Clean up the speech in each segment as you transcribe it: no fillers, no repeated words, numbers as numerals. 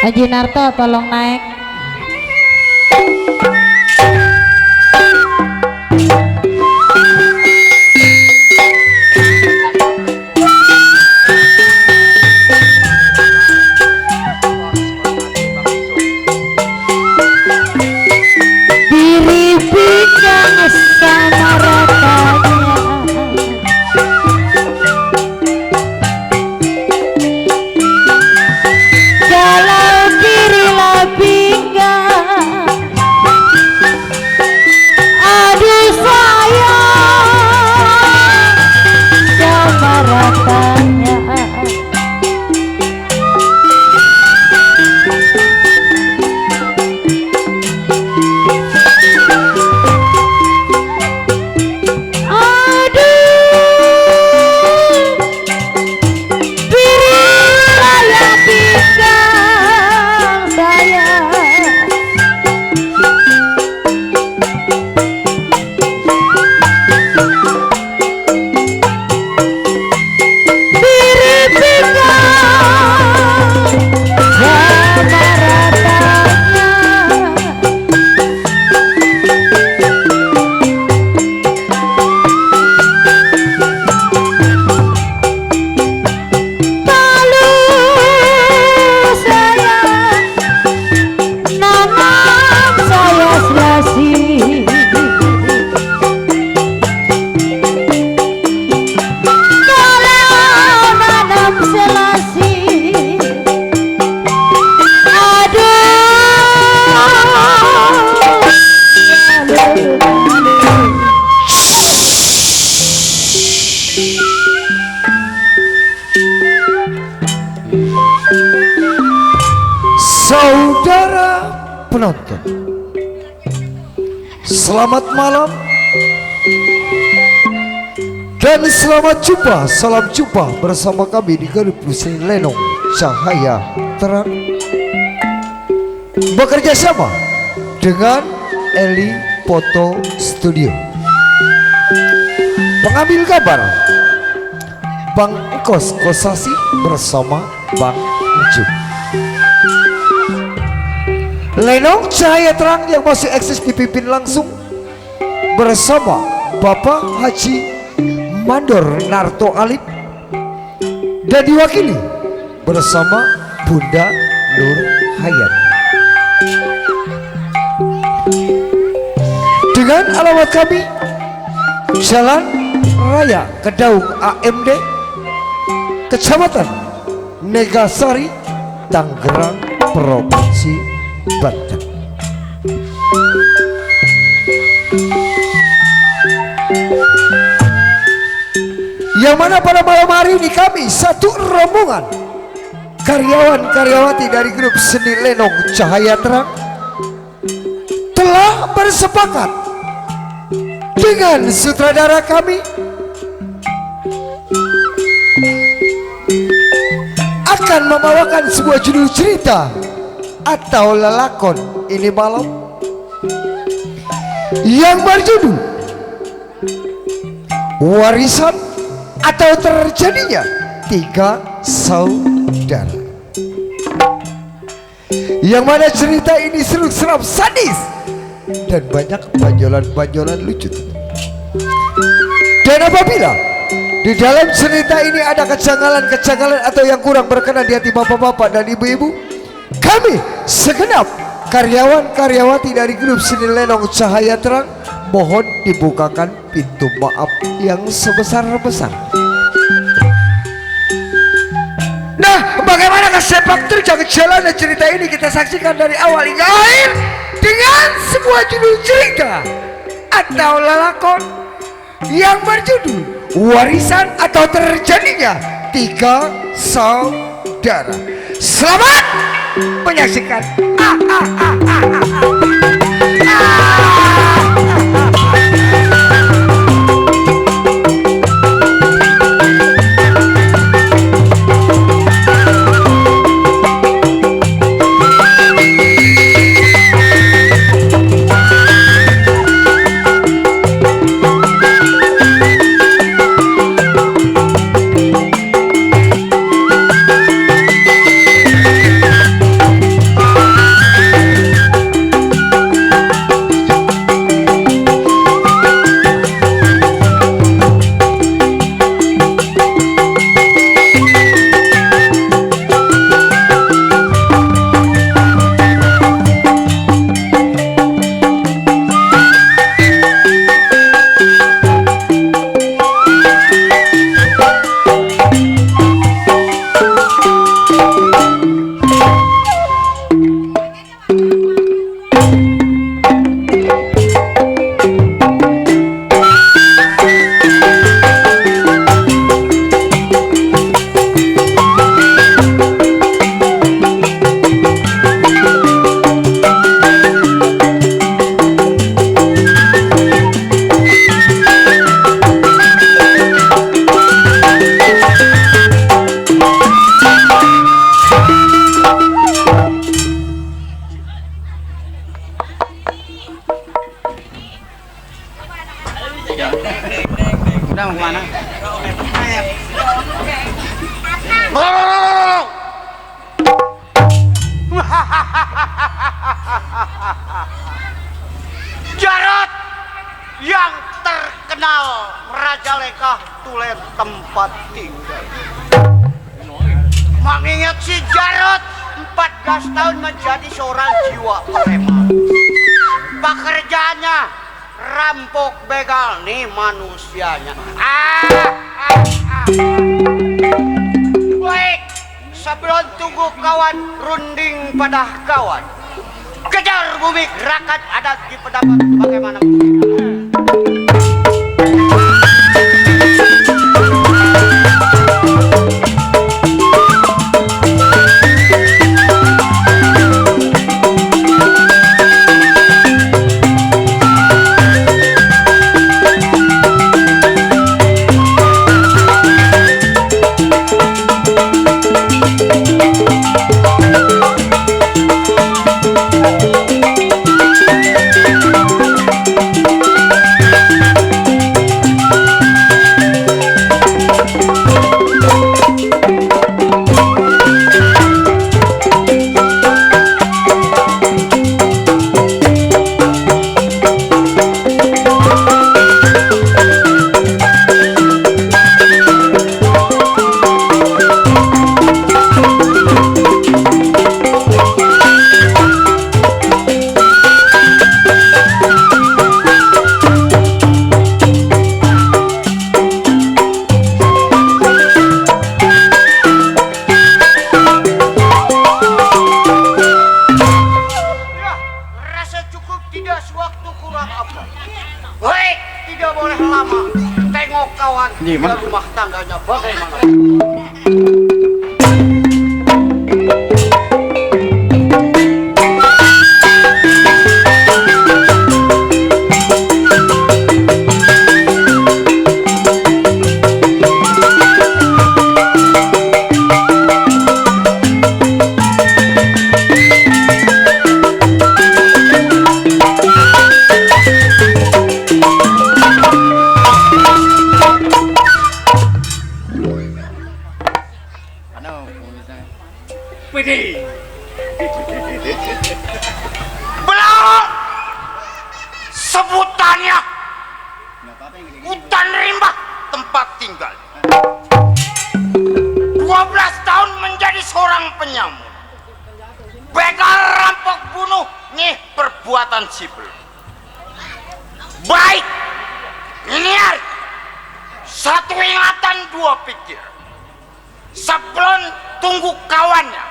Aji Narto tolong naik. Diri bikin sama ratanya, kalau diri pinggang, aduh sayang sama ratanya. Saudara penonton, selamat malam dan selamat jumpa. Salam jumpa bersama kami di grup Seni Lenong Cahaya Terang, bekerja sama dengan Eli Foto Studio. Pengambil gambar Bang Kos Kosasi bersama Bang Ucup. Lenong Cahaya Terang yang masih eksis dipimpin langsung bersama Bapak Haji Mandor Narto Alip dan diwakili bersama Bunda Nur Hayat. Dengan alamat kami Jalan Raya Kedaung AMD, Kecamatan Negasari, Tangerang, Provinsi Banten. Yang mana pada malam hari ini kami satu rombongan karyawan-karyawati dari grup Seni Lenong Cahaya Terang telah bersepakat dengan sutradara kami akan membawakan sebuah judul cerita atau lelakon ini malam yang berjudul Warisan atau Terjadinya Tiga Saudara, yang mana cerita ini seram sadis dan banyak banjolan-banjolan lucu. Dan apabila di dalam cerita ini ada kejanggalan-kejanggalan atau yang kurang berkenan di hati bapak-bapak dan ibu-ibu, kami segenap karyawan-karyawati dari grup Seni Lenong Cahaya Terang mohon dibukakan pintu maaf yang sebesar-besar. Nah, bagaimana sepak terjang jalan cerita ini kita saksikan dari awal hingga akhir dengan sebuah judul cerita atau lelakon yang berjudul Warisan atau Terjadinya Tiga Saudara. Selamat menyaksikan. Jarot yang terkenal Raja Leka tulen tempat tinggal. Mengingat si Jarot 14 tahun menjadi seorang jiwa preman. Pekerjaannya rampok begal nih manusianya. Baik, sebelum tunggu kawan runding pada kawan. Kejar bumi rakat adat di pendapat bagaimana mestinya. Rumah tangganya bagaimana? Belakang sebutannya hutan rimba tempat tinggal. 12 tahun menjadi seorang penyamun, begal rampok bunuh nih perbuatan sipil. Baik, ini hari satu ingatan dua pikir. Sebelum tunggu kawannya,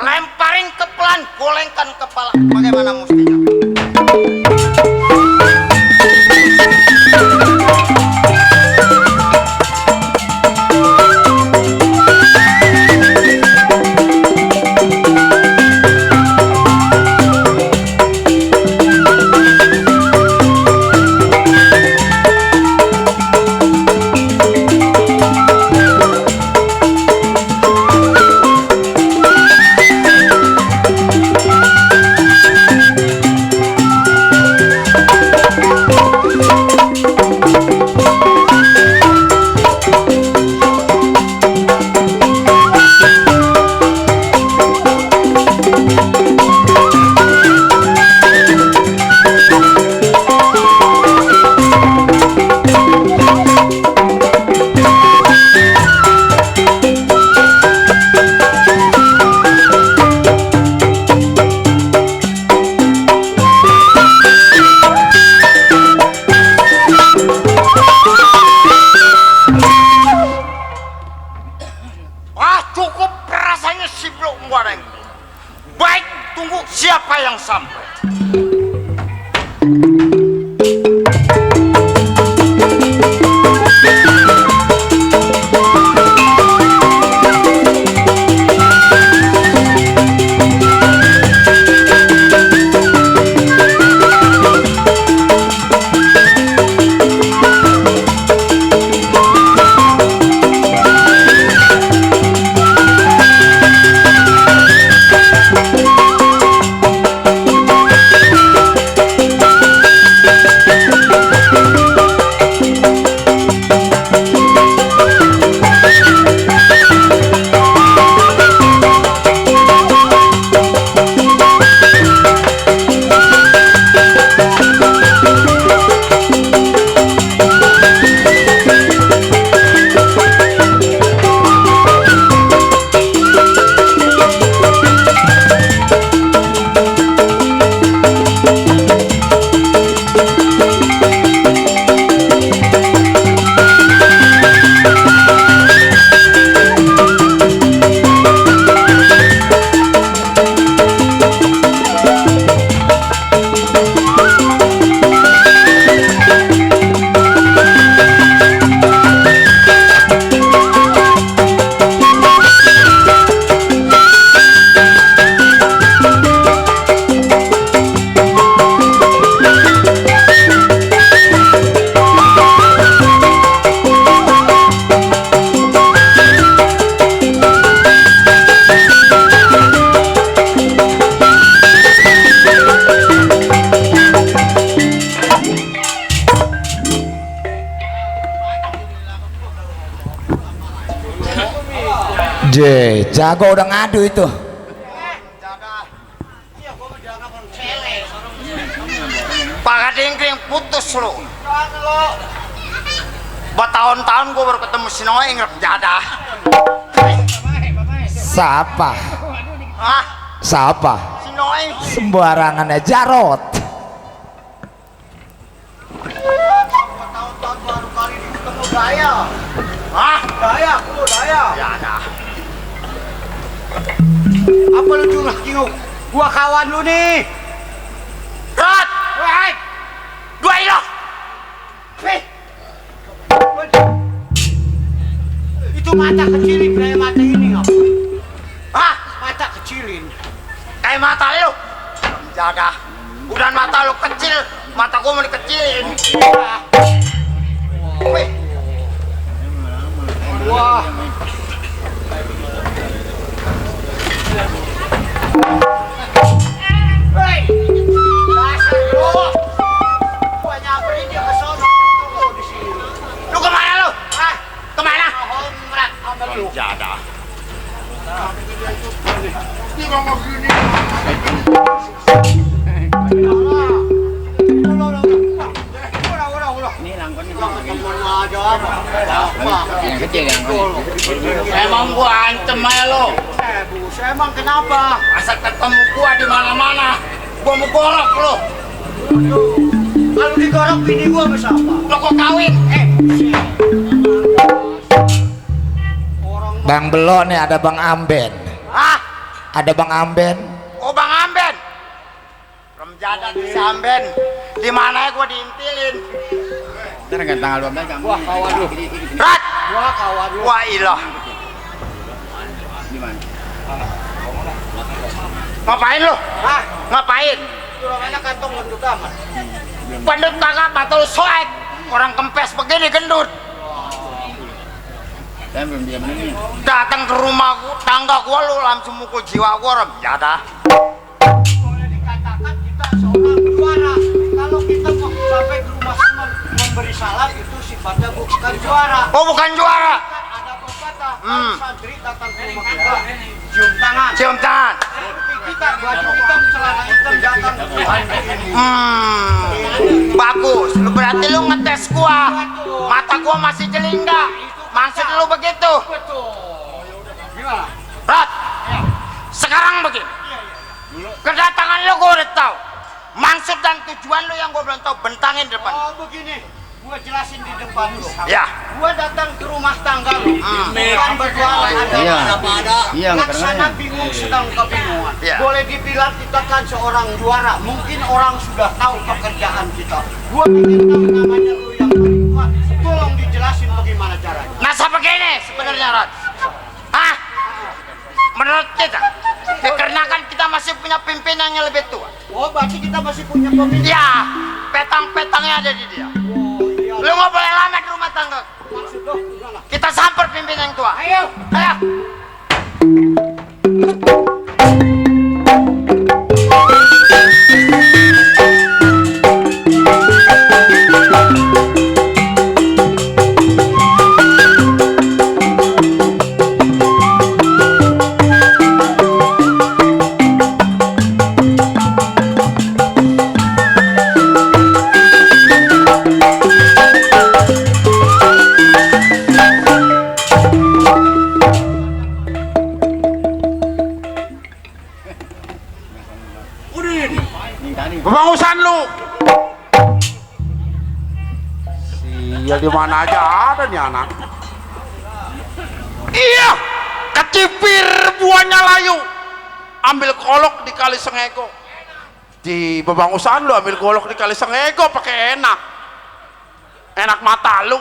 lemparin ke pelan, golengkan kepala. Bagaimana mestinya? Baik, tunggu siapa yang sampai. jago udah ngadu itu. Pak Kadingkring putus lu. Bertahun-tahun gue baru ketemu si Noe ngerep jadah. Siapa? Ah, Siapa? si Noe. Sembarangannya Jarot. Bertahun-tahun baru kali ini ketemu Daya. Ah, Daya, lu Daya. Jadah. Apa lu cuma kinguk? Gua kawan lu nih. Rot, wait. Dua ilo. Hei. Itu mata kecilin kayak mata ini ngapa? Hah? Mata kecilin. Kayak mata lu. Jaga. Udah mata lu kecil, mata gua mau dikecilin. Wih. Wah. Hei. Dasar lu. Gua nyamperin dia ke sono. Lu di sini. Lu kemana lu? Hah? Kemana? Homrat sama lu. Jaga. Ini ngomong gini. Ini langkonnya aja apa? Yang kecil yang emang gua antem aja lo. Bus, emang kenapa? Asal ketemu gua di mana-mana, gua mau gorok lo. Kalau digorok bini gua bisa apa? Lo kok kawin? Bang Belo nih ada Bang Amben. Hah? Ada Bang Amben. Oh Bang Amben. Remjadan di Samben. Di mana ya gua diintilin? Ntar kan tanggal 12 kamu. Wah kawan lu. Rat. Wah kawan lu. Wah ilah. Di mana? Ngapain lu? Hah? Ngapain? Ruangannya kantong gendut amat. Pendut kagak batal soek. Orang kempes begini gendut. Saya belum bisa menengin. Datang ke rumah gua, tangga gua lu langsung mukul jiwa gua rem. Jada. Boleh dikatakan kita seorang juara. Kalau kita mau sampai ke rumah memberi salam itu sifatnya bukan juara. Oh bukan juara. Ada pepatah. Santri datang ke rumah kita cium tangan. Cium tangan. Kita baju hitam celana hitam datang ke Tuhan begini. Bagus. Lu berarti lu ngetes gua. Mata gua masih jeli enggak? Maksud lu begitu? Betul. Gimana? Rat. Sekarang begini. Kedatangan lu gua udah tahu. Maksud dan tujuan lu yang gua belum tahu, bentangin di depan. Oh begini. Gua jelasin di depan lu. Ya. Gua datang ke rumah tangga lu. Bukan berjualan ada. Iya, Laksana bingung sedang kebingungan. Iya. Boleh dibilang kita kan seorang juara. Mungkin orang sudah tahu pekerjaan kita. Gua ingin tahu namanya lu yang paling kuat. Tolong dijelasin bagaimana caranya. Nah, begini sebenarnya, Rod. Hah? Menurut kita, dikarenakan kita masih punya pimpinan yang lebih tua. Oh, berarti kita masih punya pemimpin? Ya, petang-petangnya ada di dia. Oh, iya. Lu nggak boleh lama di rumah tangga. Maksud lu gimana? Kita samper pimpinan yang tua. Ayo, ayo. Kebangusan lu. Iya di mana aja ada nih anak. Iya, kecipir buahnya layu. Ambil kolok di Kali Sengego. Di Bebangusan lu ambil kolok di Kali Sengego pakai enak. Enak mata lu.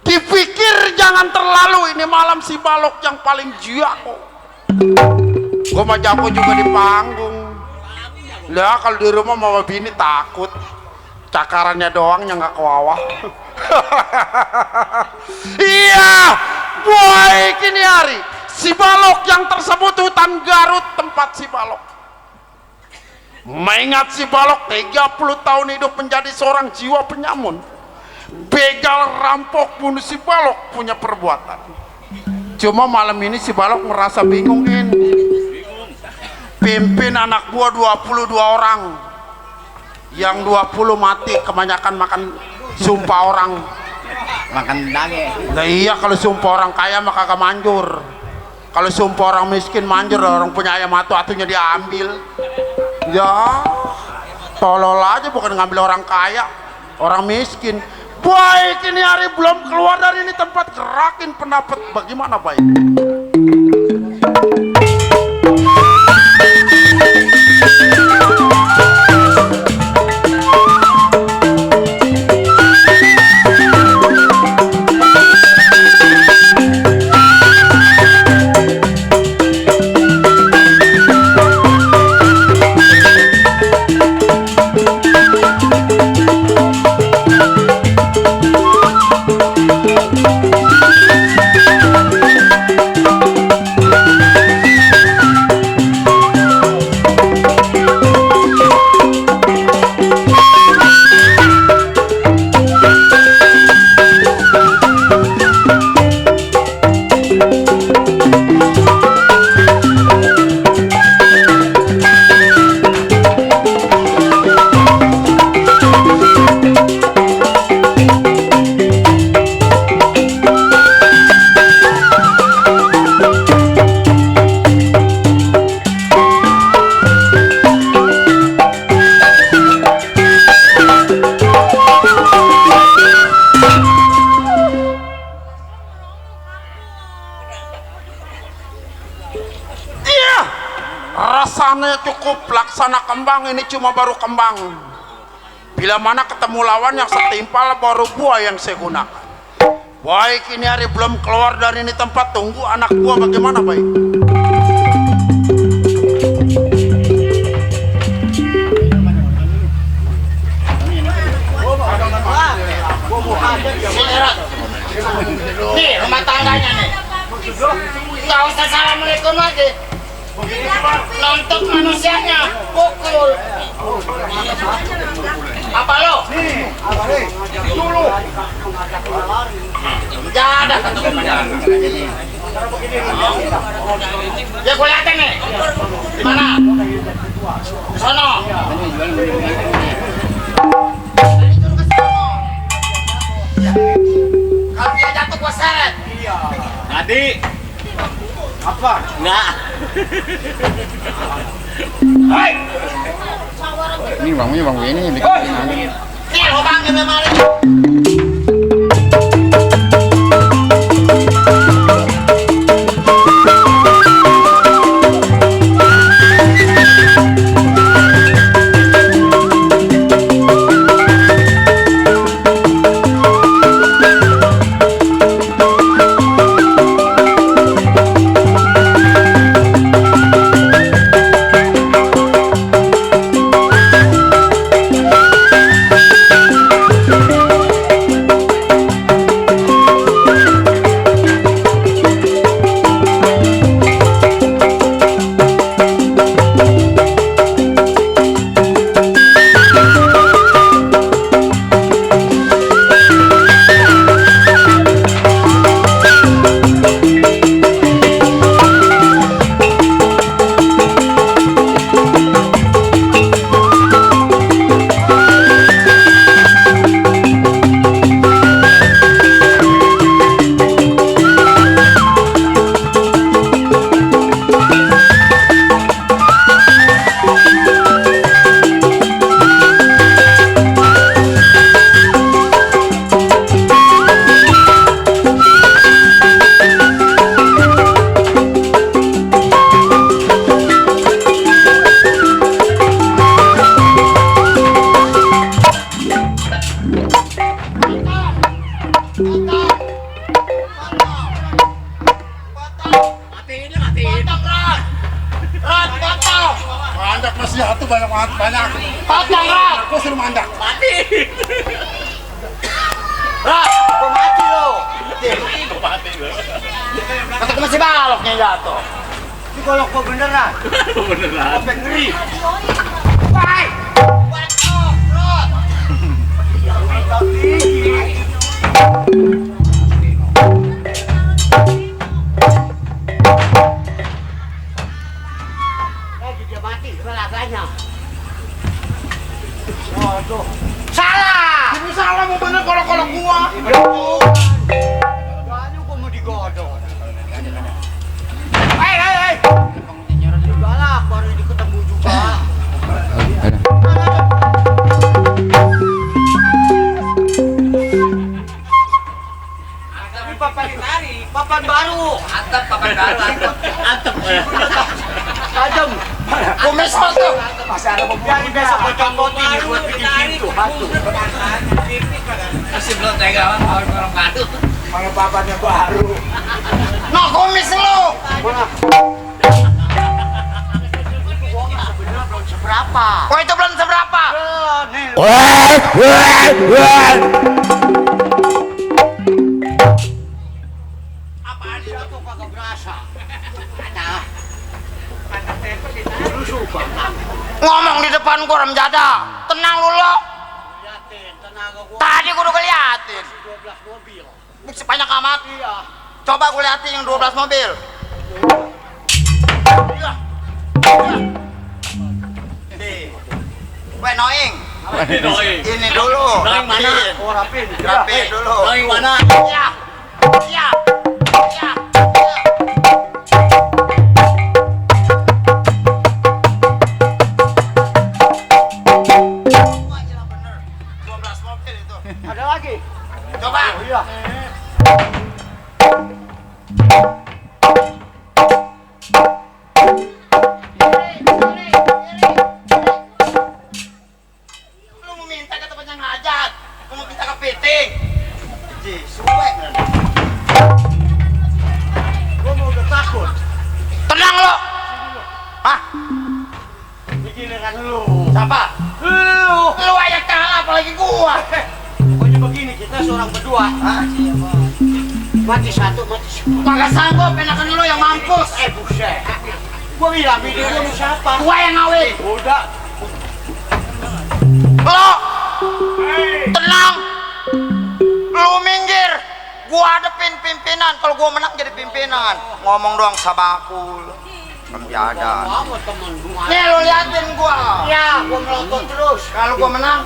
Dipikir jangan terlalu ini malam si balok yang paling jago. Gua mah jago juga di panggung. Lah kalau di rumah mama bini takut cakarannya doang yang nggak kewawah. Iya boy kini hari si balok yang tersebut hutan Garut tempat si balok mengingat si balok 30 tahun hidup menjadi seorang jiwa penyamun begal rampok bunuh si balok punya perbuatan Cuma malam ini si Balok merasa bingungin. Pimpin anak gua 22 orang. Yang 20 mati kebanyakan makan sumpah orang. Makan daging. Nah iya, kalau sumpah orang kaya mah kagak manjur. Kalau sumpah orang miskin manjur, orang punya ayam atunya dia ambil. Ya, tolol aja, bukan ngambil orang kaya, orang miskin. Baik, ini hari belum keluar dari ini tempat, gerakin pendapat bagaimana baik. Rasanya cukup laksana kembang, ini cuma baru kembang. Bila mana ketemu lawan yang setimpal, baru buah yang saya gunakan. Baik, ini hari belum keluar dari ini tempat, tunggu anak buah bagaimana baik. Nih rumah tangganya nih, nggak usah assalamualaikum lagi. Nonton manusianya, pukul. Apa lo? Dulu. Jangan. Ya gue liatin nih. Di mana? Sono. Kalau dia jatuh gue seret. Tadi. Apa? Enggak. Hei! Ini bangnya bang ini bikin angin. Nih lubangnya memang. Mandak masih satu banyak. Potong Rat. Aku suruh mandak. Mati. Rat, aku mati lo. Kata masih baloknya jatuh. Ini golok gua beneran. Beneran. Sampai ngeri. Bye. Potong Rat. Yang tinggi. katanya. Waduh. Salah. Ini salah mau bener kalau gua. Jangan gua mau digodok. Hei. Udah lah, baru ketemu juga. Tapi papan ditarik, papan baru. Antep papan baru. Antep. Tajam. Kumis apa tuh? Masih ada jadi besok gua copotin nih buat bikin pintu hantu. Masih belum tega orang baru. Mana papannya baru. No kumis lu. Belum seberapa. Kok itu belum seberapa? Nih. Apaan sih tuh kagak berasa? Ada. Lu suka. Ngomong di depan gua rem jada. Tenang lu lo. Liatin tenaga gua. Tadi gua udah ngeliatin. 12 mobil. Bukti banyak amat. Iya. Coba gua liatin yang 12 mobil. Iya. Weh Noing. Noing. Ini dulu. Noing mana? Rapiin. Oh, rapin. Rapiin dulu. Noing mana? Iya. Iya. Iya. Wah, gila bener. 12 mobil itu. Ada lagi? Coba. Oh, iya. Lu mau minta ke tempatnya ngajak. Lu mau minta ke piting. Ji, suwek. Gua mau udah takut. Tenang lo. Hah? Begini kan lu. Siapa? Lu. Lu aja kalah apalagi gua. Pokoknya begini, kita seorang berdua. Hah? Mati satu, mati semua. Kagak sanggup, enakan lu yang mampus. Buset. Gua bilang video lu sama siapa? Gua yang ngawin. Udah. Lo tenang. Lu minggir. Gua hadepin pimpinan. Kalau gua menang jadi pimpinan. Ngomong doang sabakul. Penjadan. Kamu temen gua. Nih lu liatin gua. Ya, gua melotot terus. Kalau gua menang,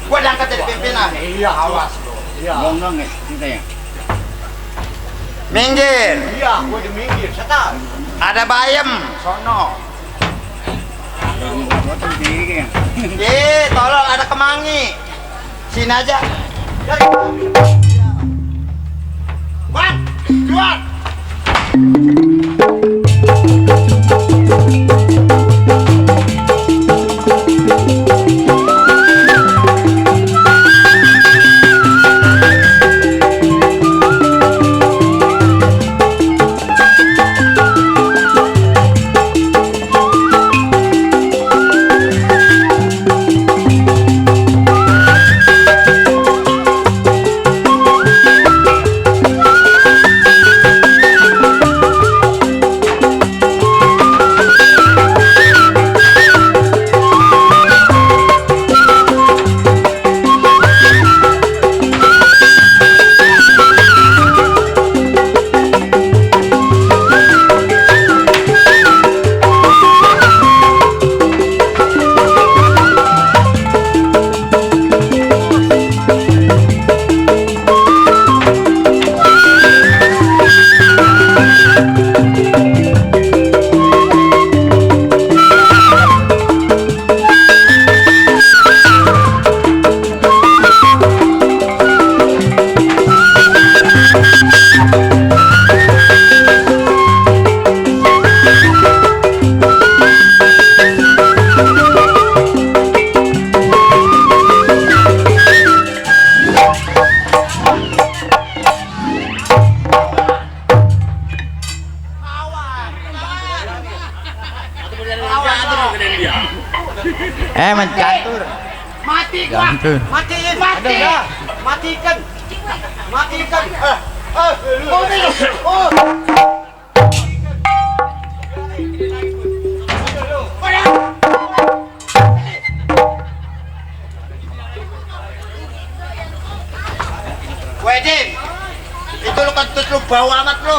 gua diangkat jadi pimpinan. Iya, awas lu. Iya. Minggir. Iya, gua di minggir. Setan. Ada bayem. Sono. Tolong ada kemangi. Sini aja. Wan, keluar. Mencatur. Mati gua. Matiin, mati. Matikan. Matikan. Wedin, itu lu kentut lu bau amat lu.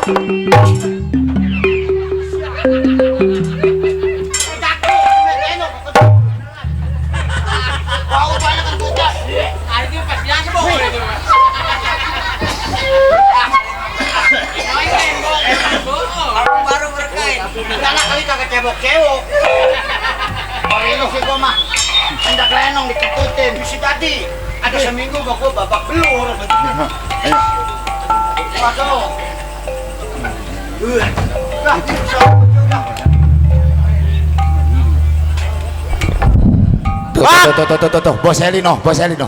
Bau banyak kan kulkas. Hari ini pas bilang sih bawa itu. Baru berkain. Karena kali kagak cebok-cebok. Hari ini sih gua mah hendak lenong dikikutin. Bisa tadi ada seminggu gua babak belur. Waduh. Lah, bisa udah. Tuh, Bos Eli noh. Bos Eli.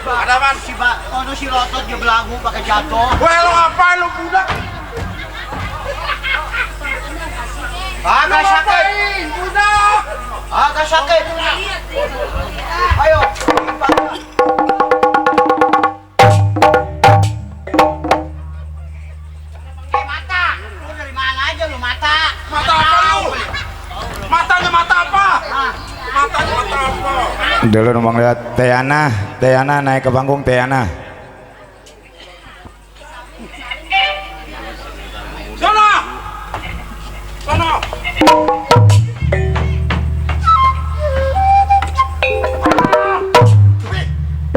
Ada apa? Si Lotot dia belagu pakai jatuh. Weh, lo ngapain lo budak? Agak sakit. Budak! Agak sakit. Ayo. Mata. Lu dari mana aja lu mata? Mata apa lu? Matanya mata apa? Matanya mata apa? Dulu numpang lihat Teana naik ke panggung Teana. Sono! Sono!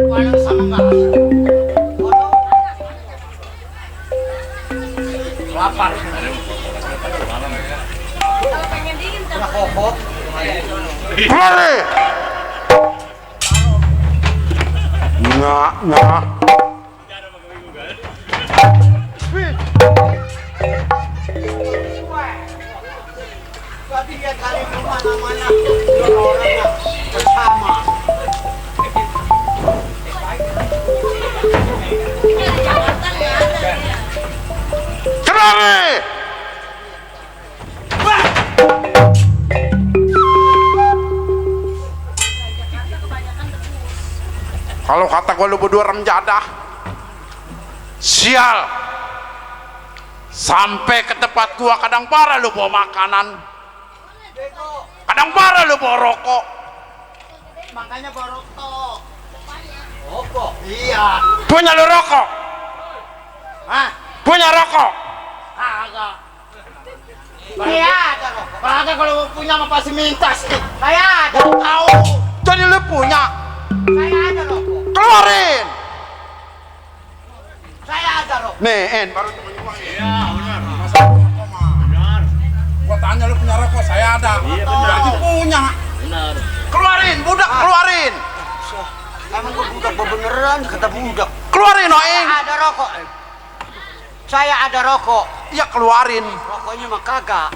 Walau sama enggak? Lapar. Udah kokok. Kemari! Nggak. Tapi dia kali itu mana-mana orangnya bersama. Kemari! Kalau kata gue lu berdua rem jadah, sial. Sampai ke tempat gua kadang parah lu bawa makanan, kadang parah lu bawa rokok. Makanya baru rokok. Rokok? Iya. Punya lu rokok? Hah? Punya rokok? Agak. Iya ada rokok. Agak kalau punya mah pasti minta sih. Saya ada. Tahu. Jadi lu punya? Saya ada rokok. Keluarin. Saya ada rokok. Nih, En. Baru temen gua. Iya, benar. Benar. Gua tanya lu punya rokok, saya ada. Iya, benar. Berarti punya. Benar. Keluarin, budak, keluarin. Emang gua budak beneran kata budak. Keluarin, Noeng. Ada rokok. Saya ada rokok. Iya, keluarin. Rokoknya mah kagak.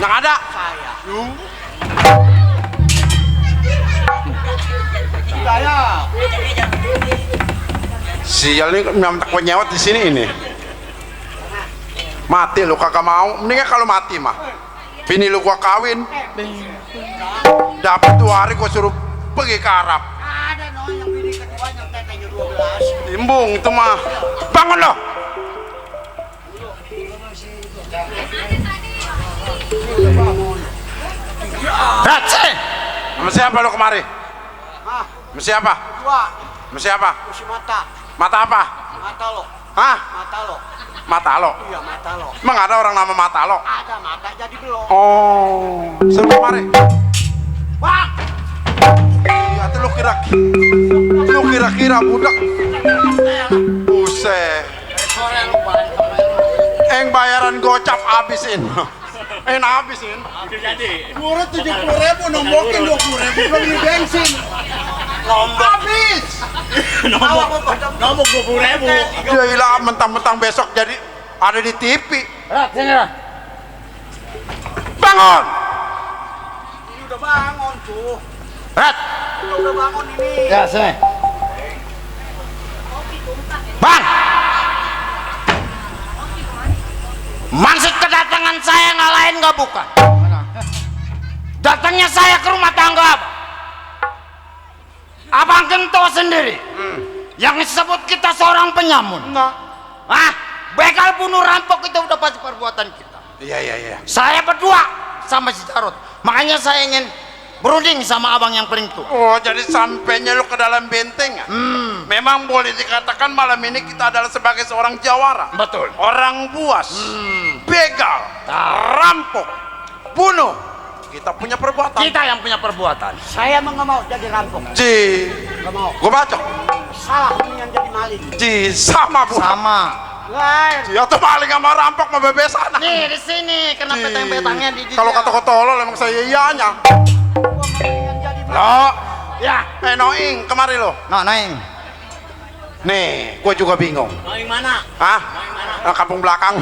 Yang ada. Saya. Saya. Sial nih minta kue nyewat di sini ini. Mati lu kagak mau. Mendingan kalau mati mah. Bini lu gua kawin. Dapat 2 hari gua suruh pergi ke Arab. Ada no yang bini kedua yang tetenya 12. Limbung itu mah. Bangun lo. Race. Sama siapa lo kemari? Hah? Sama siapa? Dua. Sama siapa? Musi mata. Mata apa? Mata lo. Hah? Mata lo. Mata lo. Iya mata lo. Emang ada orang nama Mata lo? Ada mata jadi belum. Oh, suruh kemari. Bang. Iya, tuh lu kira-kira budak. Buset. Sore lu balik. Eng bayaran gocap habisin. Habisin. Jadi. Murah 70.000, nombokin 20.000 belum beli bensin. Nombok. Habis. Nombok 20.000. Gila, mentang-mentang besok jadi ada di TV. Rat, sini Rat. Bangun. Ini udah bangun tuh. Rat. Udah bangun ini. Ya, sini. Bang. Maksud kedatangan saya nggak lain nggak bukan. Datangnya saya ke rumah tangga Abang Gento sendiri. Yang disebut kita seorang penyamun. Begal bunuh rampok itu udah pasti perbuatan kita. Iya. Saya berdua sama si Jarot. Makanya saya ingin berunding sama abang yang paling tua. Oh, jadi sampainya lu ke dalam benteng ya? Memang boleh dikatakan malam ini kita adalah sebagai seorang jawara. Betul. Orang buas, begal, rampok, bunuh. Kita punya perbuatan. Kita yang punya perbuatan. Saya mah nggak mau jadi rampok. Ji, Nggak mau. gua bacok. Salah ini yang jadi maling. Ji, sama bu. Sama. Lain. Ji, atau maling sama rampok mau bebesan. Nih di sini kena Ji, petang-petangnya di kalau kata tolol emang saya iyanya. Yang jadi Lo, ya. Noing, kemari lo. Neng. Nih, gua juga bingung. maling mana? Hah? Kampung belakang.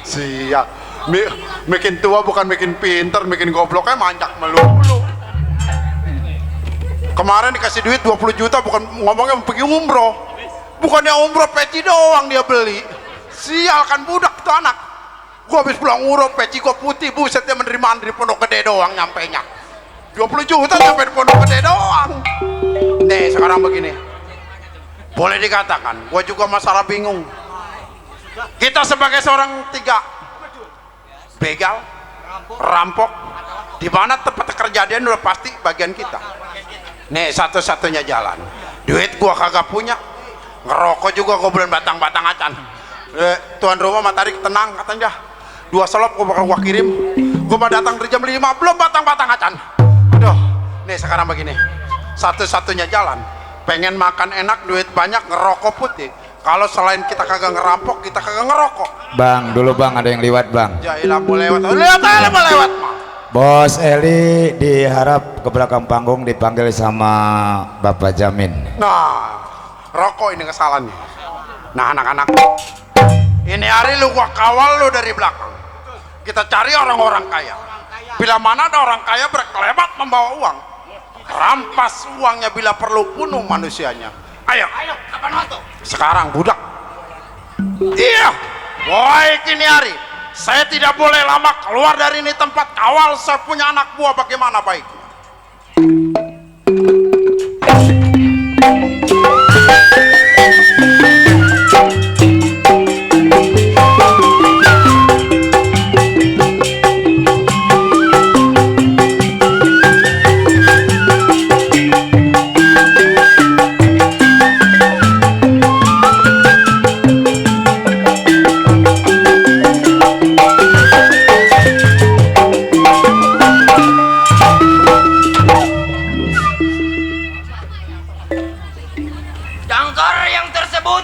Siap. Makin tua bukan makin pinter, makin gobloknya manjak melulu. Kemarin dikasih duit 20 juta bukan ngomongnya mau pergi umroh. Bukannya umroh peci doang dia beli. Sial kan budak tuh anak. Gua habis pulang umroh peci gua putih, buset dia menerima di Pondok Gede doang nyampenya. 20 juta nyampe di Pondok Gede doang. Nih sekarang begini. Boleh dikatakan, gua juga masalah bingung. Kita sebagai seorang tiga begal, rampok, di mana tempat kejadian udah pasti bagian kita. Nih satu-satunya jalan. Duit gua kagak punya, ngerokok juga gua belum batang-batang acan. Tuan rumah matarik tenang katanya. 2 selop gua kirim. Gua mau datang dari jam 5 belum batang-batang acan. Aduh, nih sekarang begini. Satu-satunya jalan. Pengen makan enak, duit banyak, ngerokok putih. Kalau selain kita kagak ngerampok, kita kagak ngerokok. Bang, dulu bang ada yang liwat bang. Jailah mau lewat. Lihat aja mau lewat. Bos Eli diharap ke belakang panggung dipanggil sama Bapak Jamin. Nah, rokok ini kesalahannya. Nah, anak-anak, ini hari lu gua kawal lu dari belakang. Kita cari orang-orang kaya. Bila mana ada orang kaya berkelebat membawa uang, rampas uangnya bila perlu bunuh manusianya. Ayo, Kapan waktu? sekarang budak. Iya, woi kini hari. Saya tidak boleh lama keluar dari ini tempat kawal. Saya punya anak buah, bagaimana baiknya? Dangkar yang tersebut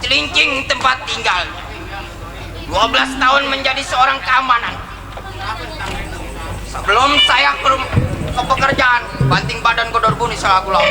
celincing tempat tinggal. 12 tahun menjadi seorang keamanan. Sebelum saya ke pekerjaan, banting badan kodor buni selaku laut.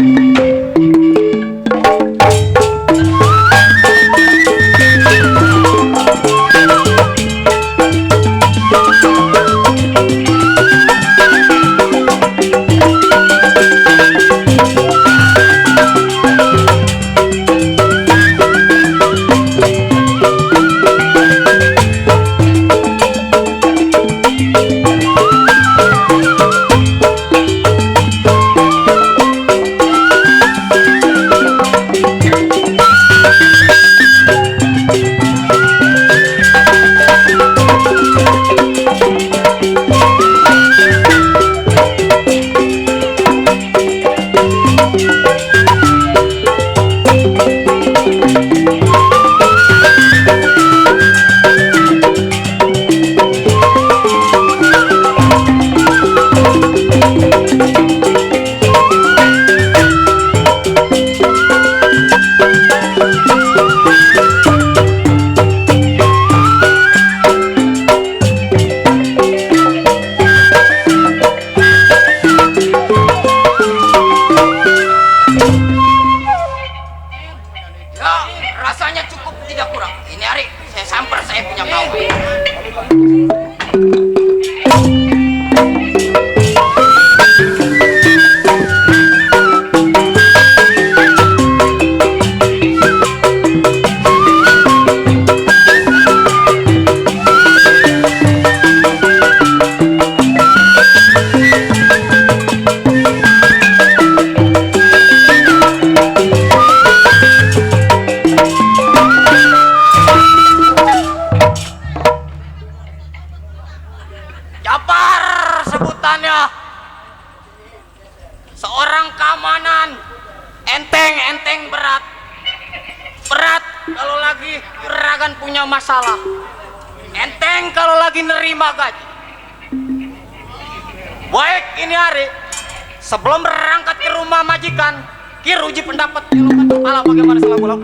enteng berat. Berat kalau lagi juragan punya masalah. Enteng kalau lagi nerima gaji. Baik ini hari sebelum berangkat ke rumah majikan, Ki uji pendapat keluhan kepala bagaimana salah pulang.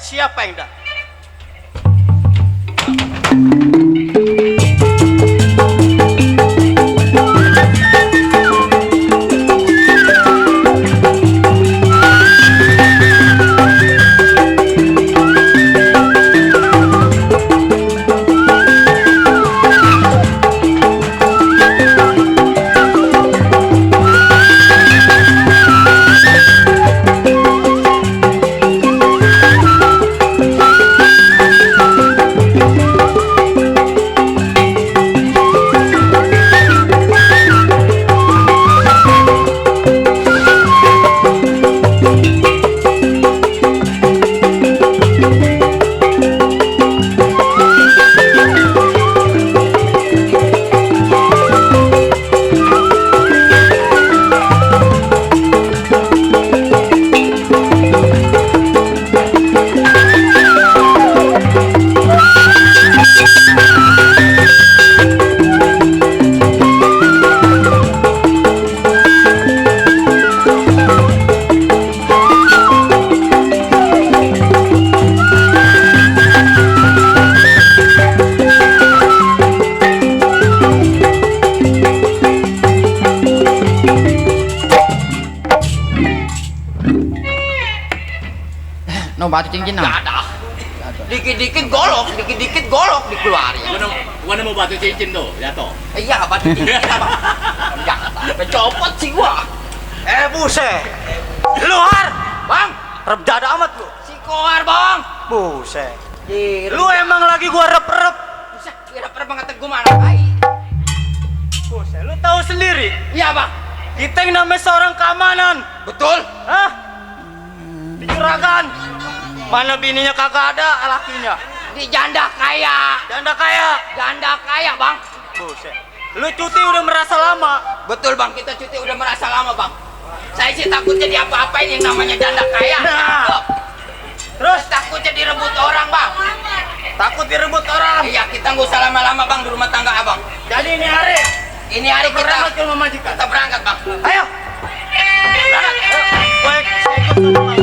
Siapa yang dah? No batu cincin Nggak ada. Dikit-dikit golok dikeluarin. Gua mau batu cincin tuh, lihat tuh. Iya, batu cincin apa? Jangan copot sih gua. Buset. Lu Har, Bang, rep dada amat lu. Si Kohar, Bang. Buset. Lu emang lagi gua rep-rep. Buset, rep-rep banget gua mana? Buset, lu tahu sendiri. Iya, Bang. Kita yang namanya seorang keamanan. Betul. Hah? Di juragan. Mana bininya kagak ada, lakinya. Di janda kaya. Janda kaya, Bang. Buset. Lu cuti udah merasa lama. Betul, Bang. Kita cuti udah merasa lama, Bang. Saya sih takut jadi apa-apain yang namanya janda kaya. Nah. Terus takut jadi rebut orang, Bang. Takut direbut orang. Iya, kita nggak usah lama-lama, Bang, di rumah tangga Abang. Jadi ini hari kita berangkat ke rumah majikan. Kita berangkat, Bang. Ayo. Berangkat. Ayo. Baik, saya ikut sama Bang.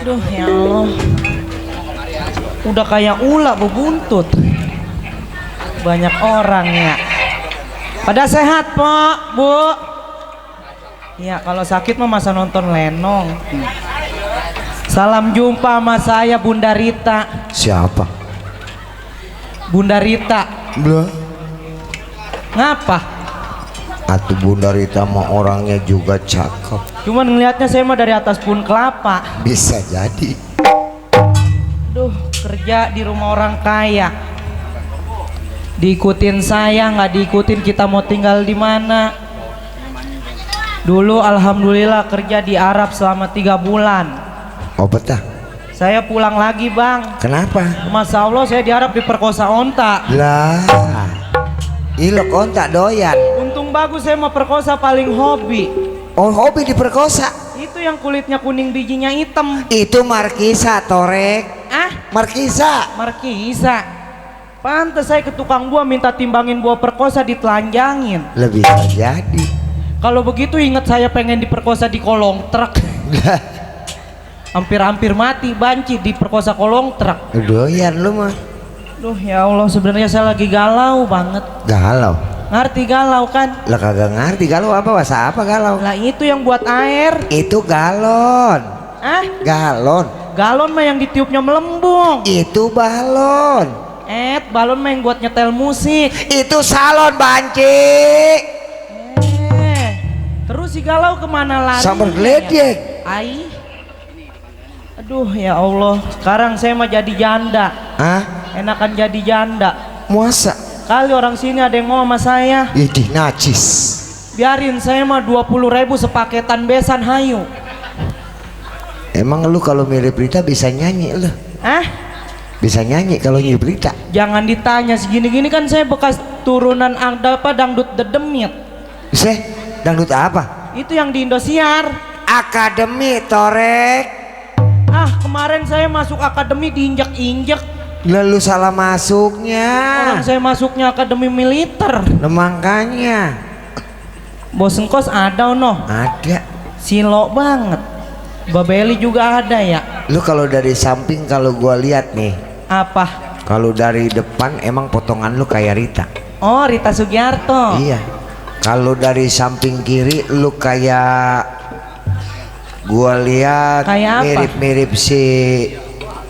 Aduh ya Allah, udah kayak ular berbuntut. Banyak orang ya. Pada sehat Pak, Bu? Ya kalau sakit mah masa nonton lenong. Salam jumpa sama saya Bunda Rita. Siapa? Bunda Rita. Belah. Ngapa? Atuh Bunda Rita mah orangnya juga cakep. Cuman ngelihatnya saya mah dari atas pohon kelapa. Bisa jadi. Duh, kerja di rumah orang kaya. Diikutin saya, nggak diikutin kita mau tinggal di mana. Dulu alhamdulillah kerja di Arab selama 3 bulan. Oh betah. Saya pulang lagi bang. Kenapa? Masya Allah saya di Arab diperkosa onta. Lah. Ilok ontak doyan. Untung bagus saya mau perkosa paling hobi. Oh hobi diperkosa. Itu yang kulitnya kuning bijinya hitam. Itu Markisa Torek. Ah? Markisa. Markisa. Pantes saya ke tukang buah minta timbangin buah perkosa ditelanjangin. Lebih jadi. Kalau begitu ingat saya pengen diperkosa di kolong truk. Hampir-hampir mati banci diperkosa kolong truk. Doyan lu mah. Duh ya Allah sebenarnya saya lagi galau banget. Galau. Ngerti galau kan? Lah kagak ngerti galau apa, bahasa apa galau? Lah itu yang buat air. Itu galon. Ah? Galon. Galon mah yang ditiupnya melembung. Itu balon. Balon mah yang buat nyetel musik. Itu salon banci. Terus si galau kemana lari? Sambar geledek. Ai. Aduh ya Allah, sekarang saya mah jadi janda. Hah? Enakan jadi janda. Muasa? Kali orang sini ada yang ngomong sama saya. Idih najis. Biarin saya mah 20.000 sepaketan besan hayu. Emang lu kalau mirip Rita bisa nyanyi lu? Ah? Bisa nyanyi kalau mirip Rita? Jangan ditanya segini-gini kan saya bekas turunan apa dangdut dedemit. Seh, dangdut apa? Itu yang di Indosiar. Akademi Torek. Ah, kemarin saya masuk akademi diinjak-injak. Lalu salah masuknya. Orang saya masuknya akademi militer. Nah, makanya. Bos engkos ada no? Ada. Silo banget. Babeli juga ada ya. Lu kalau dari samping kalau gua lihat nih. Apa? Kalau dari depan emang potongan lu kayak Rita. Oh, Rita Sugiarto. Iya. Kalau dari samping kiri lu kayak gua lihat Kayak apa? mirip-mirip si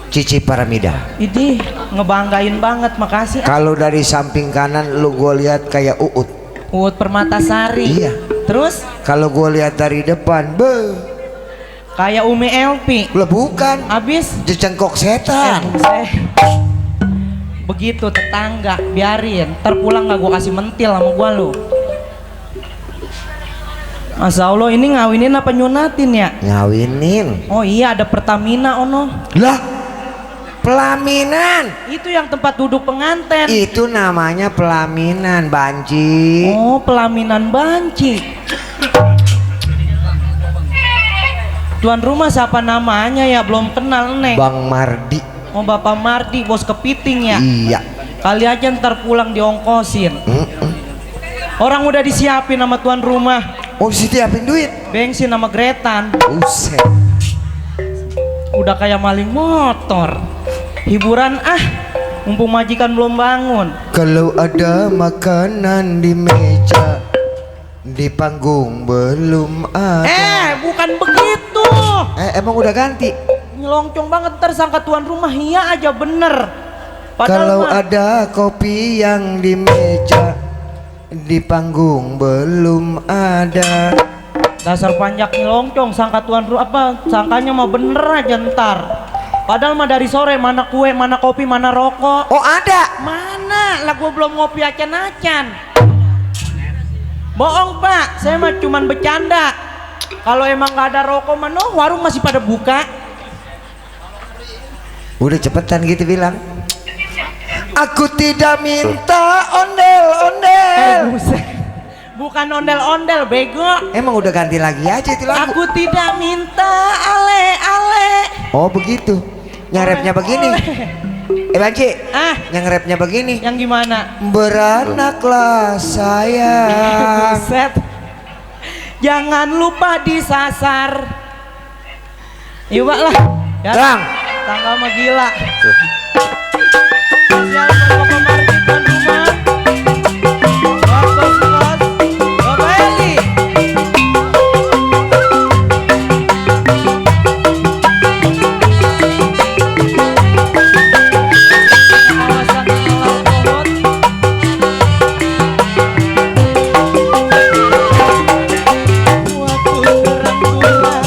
Cici Paramida. Idih, ngebanggain banget, makasih. Kalau dari samping kanan lu gua lihat kayak Uut. Uut Permatasari. Iya. Terus? Kalau gua lihat dari depan, Kayak Umi Elpi. lah bukan. Abis? Jecengkok setan. Begitu tetangga, biarin. Terpulang gak gua kasih mentil sama gua lu. Masya Allah ini ngawinin apa nyunatin ya? Ngawinin. Oh iya ada Pertamina ono. Lah, pelaminan. Itu yang tempat duduk pengantin. Itu namanya pelaminan, banci. Oh pelaminan banci. Tuan rumah siapa namanya ya? Belum kenal neng. Bang Mardi. Oh Bapak Mardi, bos kepiting ya? Iya. Kali aja ntar pulang diongkosin. Orang udah disiapin sama tuan rumah. Oh siapin duit. Bensin sama gretan. Buset. Udah kayak maling motor. Hiburan mumpung majikan belum bangun. Kalau ada makanan di meja, di panggung belum ada. Bukan begitu. Emang udah ganti? Nyelongcong banget ntar sangka tuan rumah iya aja bener. Kalau mah, ada kopi yang di meja, di panggung belum ada. dasar panjak nyelongcong sangka tuan rumah sangkanya mah bener aja ntar. Padahal mah dari sore mana kue, mana kopi, mana rokok. Oh ada. Mana? Lah gua belum ngopi acan-acan. Bohong pak, saya mah cuman bercanda. Kalau emang nggak ada rokok mana warung masih pada buka. Udah cepetan gitu bilang. Aku tidak minta ondel-ondel. Buset. Bukan ondel-ondel bego. Emang udah ganti lagi aja itu lagu. Aku tidak minta ale-ale. Oh begitu. Nyarepnya begini. Banci, Ah, yang rapnya begini. yang gimana? Beranaklah sayang. Buset. Jangan lupa disasar. Yuk Pak lah. Ya, Bang. tanggal mah gila. Spesial buat Bapak Martin tuan rumah. Buat bos-bos. Bapak Eli. Kawasan Alam Pohon. Waktu terang bulan,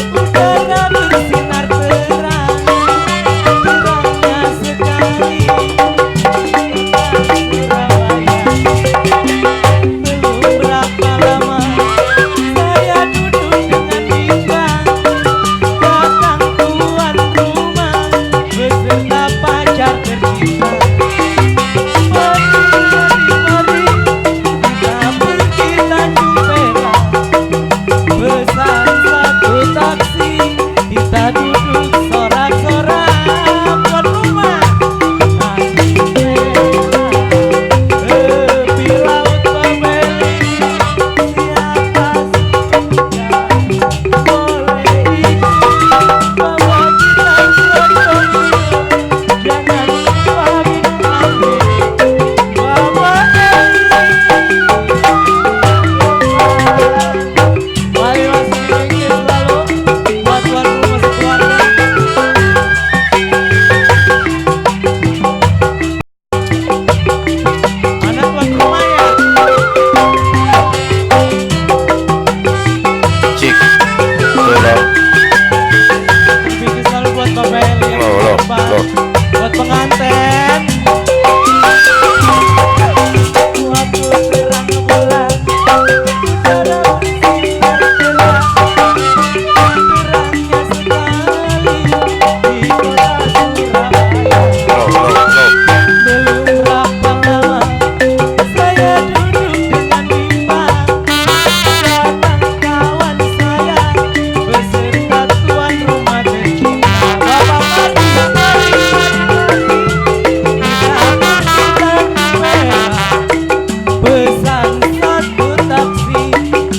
udara bersinar terang, terangnya sekali. Surabaya, belum berapa lama saya duduk dengan bimbang, datang tuan rumah beserta pacar tercinta. Mari, kita pergi Tanjung Perak, pesan satu taksi, kita duduk sorak-sorak tuan rumah. Tanjung Perak, tepi laut Babeli, siapa suka boleh ikut bawa kita krokodil, jangan lupa minum anggur bawa Mari masuk bengkel selalu buat tuan rumah sekeluarga. Mana tuan rumah ya? Cik. Belum. Bengkel selalu buat Bapak Eli yang Loh, loh, depan. loh. Buat pengantin. Waktu terang bulan, udara bersinar cerah, terangnya sekali di kota Surabaya. Belum berapa lama saya duduk dengan bimbang, datang kawan saya beserta tuan rumah tercinta. Bapak Martin, mari, kita pergi Tanjung Perak, pesan satu taksi,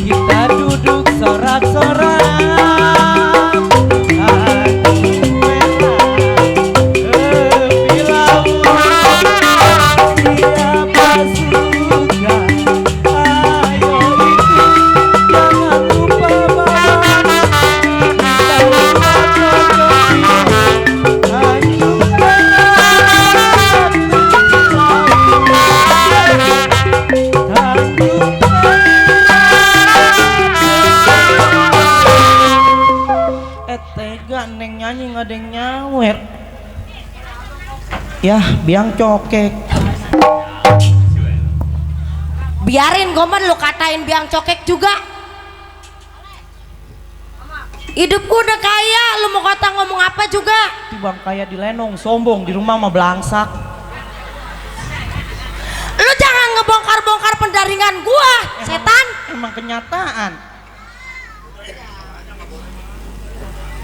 kita duduk sorak-sorak. Tanjung Perak, tepi laut, siapa suka, ayo ikut, jangan lupa bawa kita lupa krokodil. Tanjung Perak, tepi laut, Tanjung Perak. Tega neng nyanyi nggak ada yang nyawer. Ya, biang cokek. Biarin goman lu katain biang cokek juga. Hidup gua udah kaya, lu mau kata ngomong apa juga. Bang kayak di Lenong, sombong di rumah mah belangsak. Lu jangan ngebongkar-bongkar pendaringan gua, setan. Emang kenyataan.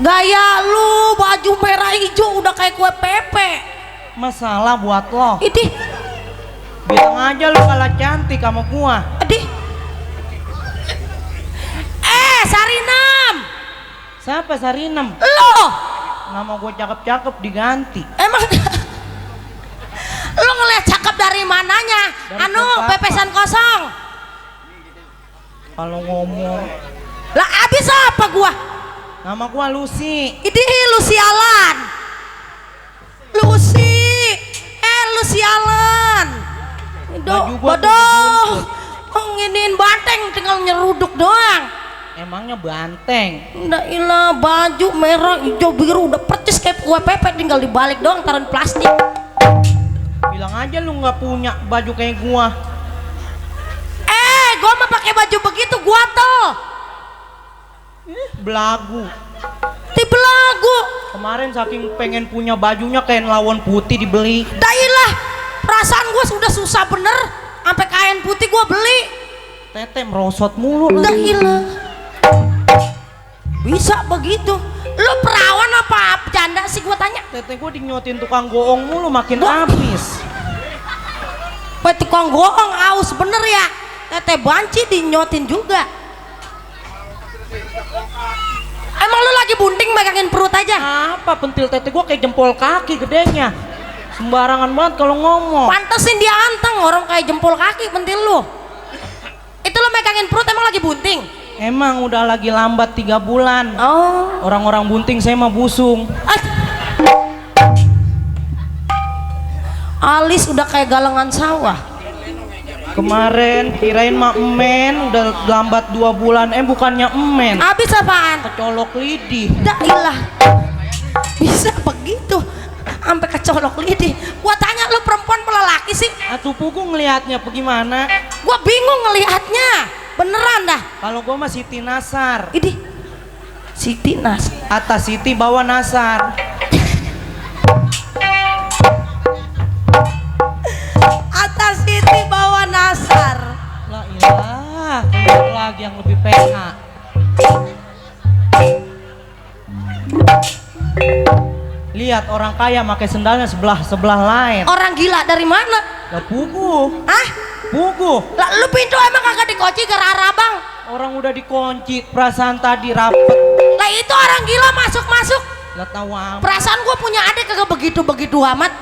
Gaya lu baju merah hijau udah kayak kue pepe. Masalah buat lo. Idih, Bilang aja lu kalah cantik sama gua. idih. Sarinam. Siapa Sarinem? Lo Nama gua cakep-cakep diganti. emang lu ngeliat cakep dari mananya? Dari Anu papa. pepesan kosong. Kalau ngomong, Lah abis apa gua? nama gua Lucy. Idih lu sialan. Lucy. Lu sialan. Baju gua Bodoh. Nginin banteng tinggal nyeruduk doang. Emangnya banteng. Udah ilah baju merah hijau biru udah percis kayak kue pepek tinggal dibalik doang taruh plastik. Bilang aja lu nggak punya baju kayak gua. Gua mah pakai baju begitu gua tuh. Belagu. Di belagu. Kemarin saking pengen punya bajunya kain lawon putih dibeli. Dailah perasaan gua sudah susah bener sampai kain putih gua beli. Tete merosot mulu. Dailah bisa begitu. Lu perawan apa? Bercanda sih gua tanya. Tete gua dinyotin tukang goong mulu makin habis. Pak tukang goong aus bener ya. Tete banci dinyotin juga. Emang lu lagi bunting megangin perut aja? Apa pentil tete gua kayak jempol kaki gedenya. Sembarangan banget kalau ngomong. Pantesin dia anteng, orang kayak jempol kaki pentil lu. Itu lu megangin perut emang lagi bunting? Emang udah lagi lambat 3 bulan. Oh. Orang-orang bunting saya mah busung. Alis udah kayak galengan sawah. Kemarin kirain mah emen udah lambat 2 bulan. Bukannya emen. Abis apaan? Kecolok lidih. Dailah. Bisa begitu. Sampai kecolok lidih. Gua tanya lu perempuan apa lelaki sih? Atuh pugu ngelihatnya bagaimana? Gua bingung ngelihatnya. Beneran dah. Kalau gua mah Siti Nasar. Ini Siti Nas. Atas Siti bawah Nasar. Atas Siti bawah Nasar. La ilah, keluar lagi yang lebih PH. Lihat orang kaya pakai sendalnya sebelah lain. Orang gila dari mana? Lah pugu. Hah? Pugu. Lah lu pintu emang kagak dikunci gara-gara bang? Orang udah dikunci, perasaan tadi rapet. Lah itu orang gila masuk-masuk. Lah tahu apa. Perasaan gua punya adik kagak begitu-begitu amat.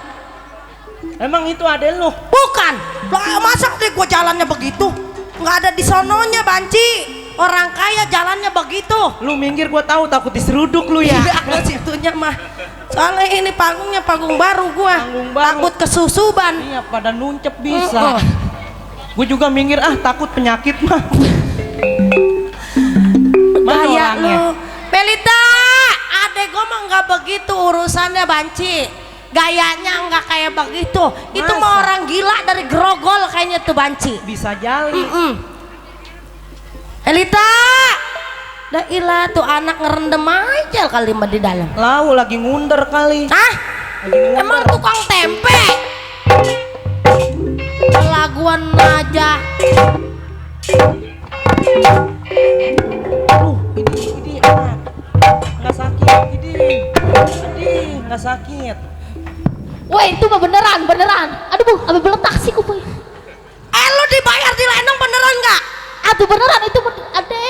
Emang itu ada lu? Bukan. Lah masa adik gua jalannya begitu? Nggak ada di sononya banci. Orang kaya jalannya begitu. Lu minggir gua tahu takut diseruduk lu ya. Tidak situnya mah. Soalnya ini panggungnya panggung baru gua. Panggung baru. Takut kesusuban. Iya pada nuncep bisa. Gue juga minggir takut penyakit mah. Mana Gaya orangnya? lu. Belita, adek gua mah nggak begitu urusannya banci. Gayanya nggak kayak begitu. Itu Masa? mah orang gila dari Grogol kayaknya tuh banci. Bisa jali. Elita, dah ilah tuh anak ngerendam aja kali mah di dalam. Lau lagi ngunder kali. Hah? Emang tukang tempe? Laguan aja. Ini enak. Nggak sakit, ini nggak sakit. Woi, itu mah beneran. Aduh, Bu, apa beletak sih kupu. Lu dibayar di Lenong beneran nggak? Aduh, beneran itu ade.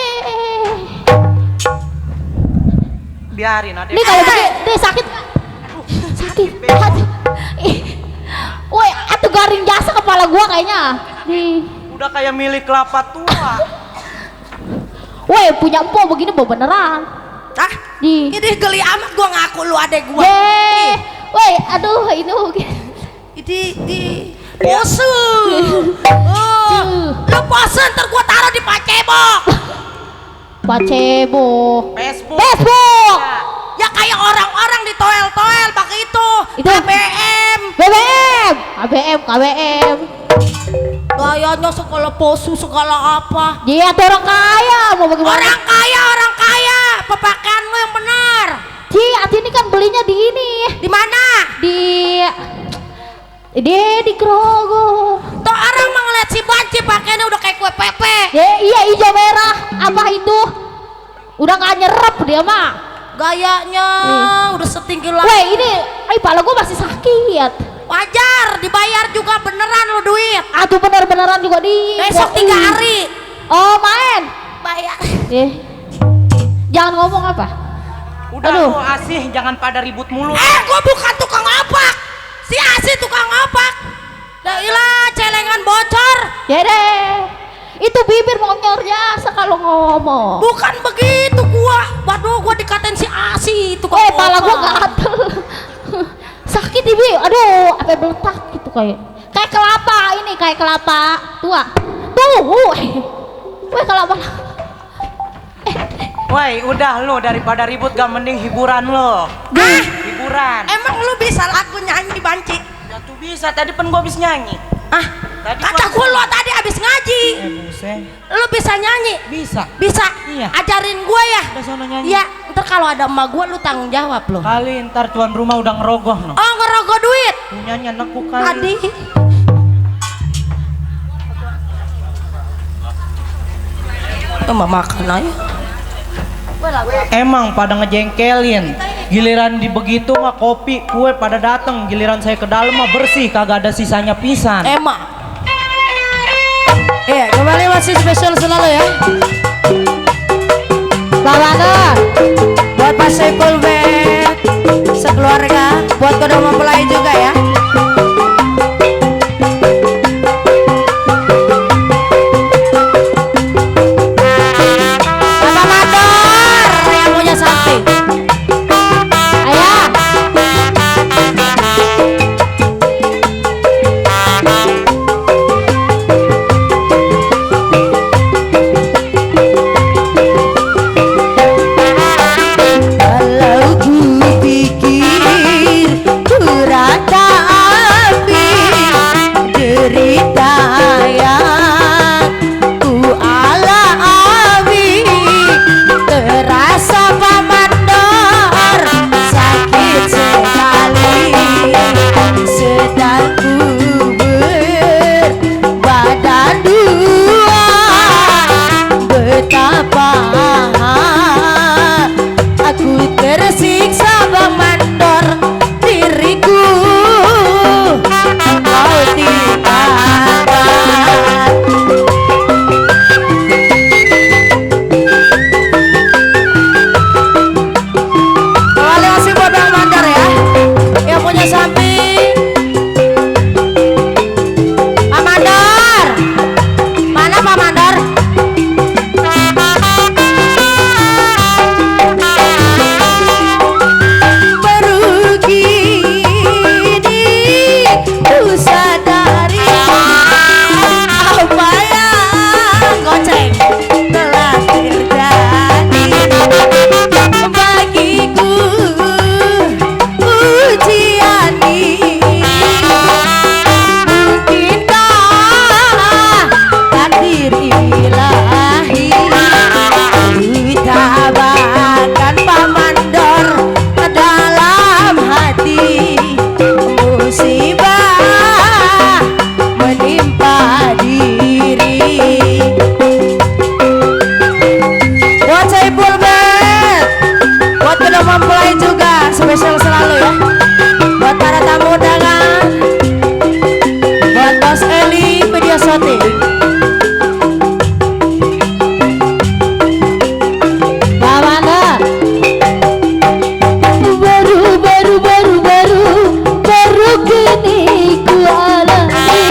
Biarin adek. Ini kalau begini sakit nggak? Sakit. Aduh. Woi, atuh garing jasa kepala gua kayaknya. Nih. Udah kayak milik kelapa tua. Woi, punya empok begini Bu beneran. Hah? Di. Ini geli amat gua ngaku lu adek gua. Ye. Woi, aduh ini Di pose. Lu pose ntar gua taruh di pacebok. Pacebo. Facebook. Facebook. Ya kayak orang-orang di toel-toel begitu. Itu. BBM. BBM. KBM. Gayanya segala pose segala apa. Dia tuh orang kaya mau bagaimana? Orang kaya. Pemakaian lu yang benar. Ci, Ati ini kan belinya di ini. Di mana? Di Grogol. Tuh orang mah ngeliat si banci pakaiannya udah kayak kue pepe. Iya hijau merah. Apa itu? Udah nggak nyerap dia mah. Gayanya udah setinggi lah. Weh ini, pala gua masih sakit. Wajar, dibayar juga beneran lu duit. Aduh beneran juga di. Besok 3 hari. Oh main. Bayar. Jangan ngomong apa. Udah Aduh. lu Asih, jangan pada ribut mulu. Gua bukan tukang opak. Si Asih tukang opak. Dah ilah, celengan bocor. Ya deh. Itu bibir monyor biasa kalau ngomong. Bukan begitu gua. Waduh, gua dikatain si Asih tukang opak. Pala gua gatel. Sakit ibu. Aduh, apa beletak gitu kayak kelapa ini, kayak kelapa tua. Tuh. Weh kelapa. Woi, udah lu daripada ribut gak mending hiburan lo. Hiburan. Emang lu bisa lagu nyanyi banci? Ya tuh bisa, tadi pen gua habis nyanyi. Tadi Kata gua lo tadi abis ngaji. Buset. Lu bisa nyanyi? Bisa. Bisa? Iya. Ajarin gua ya? Udah sono nyanyi. Iya, ntar kalau ada emak gua lu tanggung jawab lo. Kali ntar tuan rumah udah ngerogoh no. Oh, ngerogoh duit? Punyanya nekuk kali. Adi. Emak makan aja. Emang pada ngejengkelin. Giliran di begitu mah kopi, kue pada datang. Giliran saya ke dalam mah bersih, kagak ada sisanya pisan. Emang. Iya, kembali masih spesial selalu ya. Bawangga, buat Pak Saiful Bet, sekeluarga, buat kedua mempelai juga ya. Bapak Mandor yang punya sapi. Ayah. Kalau ku pikir ku rata api derita yang ku alami, terasa Pamandor sakit sekali, sedang ku berbadan dua, betapa aku tersiksa Bang Mandor, diriku kau tinggalkan. Kembali masih buat Bang Mandor ya, yang punya samping. Pak Mandor, mana Pak Mandor? Baru kini ku sadari apa yang goceng telah terjadi bagiku, ujian ini. Mungkinkah takdir ilahi ditabakan Pak Mandor dalam hati, musibah menimpa diri. Buat Saiful Bet, buat kedua mempelai juga spesial selalu ya. Buat para tamu undangan, buat Bos Eli Video Shooting. Bawangga. Baru kini ku alami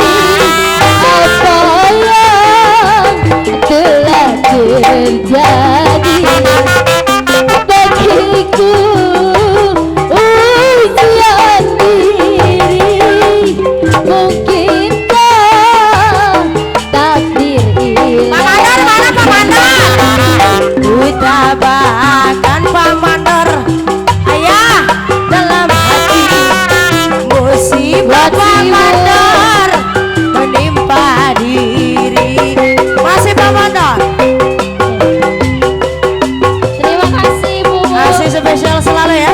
apa yang telah terjadi bagiku, ujian diri. Mungkinkah takdir ilahi ditabakan Pak Mandor, ayah dalam hati, musibah Pak Mandor menimpa diri. Masih Pak Mandor. Terima kasih Bu. Masih spesial selalu ya.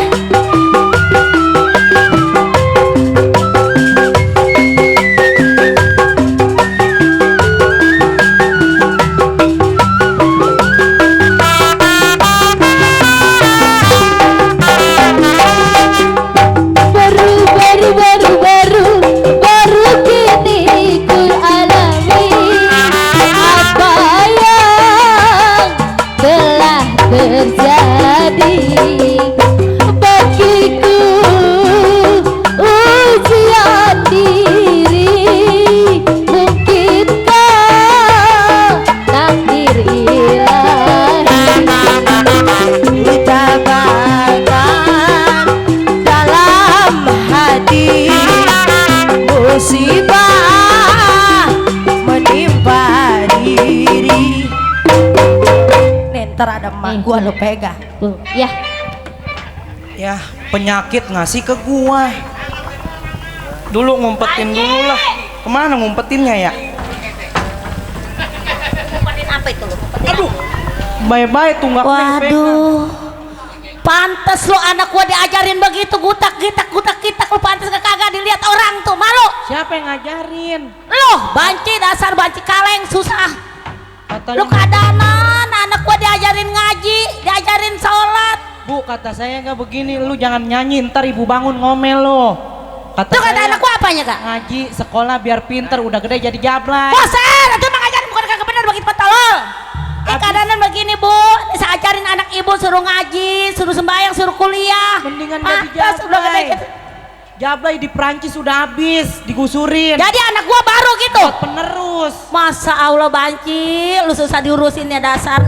Baru kini ku alami apa yang telah terjadi bagiku, ujian diri. Mungkinkah takdir ilahi Ditabakan dalam hati, musibah menimpa diri. Nih ntar ada emak gua lo pegang. Tuh, ya. Ya, penyakit ngasih ke gua. Dulu ngumpetin dulu lah. Kemana ngumpetinnya ya? Aduh, bye-bye tunggak pegang. Waduh, pantes lo anak gua diajarin begitu gutak gitak lo pantes kagak dilihat orang tuh, malu. Siapa yang ngajarin? Loh, banci dasar banci kaleng susah. Katanya, Lu kadanan anak gua diajarin ngaji, diajarin sholat. Bu, kata saya nggak begini, lu jangan nyanyi ntar ibu bangun ngomel lo. Kata Tuh kata saya, anakku apanya kak? ngaji sekolah biar pinter, udah gede jadi jablay. Bosan, itu emang ajarin bukan kagak bener begitu tolol. Keadaan begini bu, saya ajarin anak ibu suruh ngaji, suruh sembahyang, suruh kuliah. Mendingan jadi Pantas udah gede jablay. gitu. Jablay di Prancis udah habis, digusurin. Jadi anak gua baru gitu. Buat penerus. Masa Allah banci, lu susah diurusin ya dasar.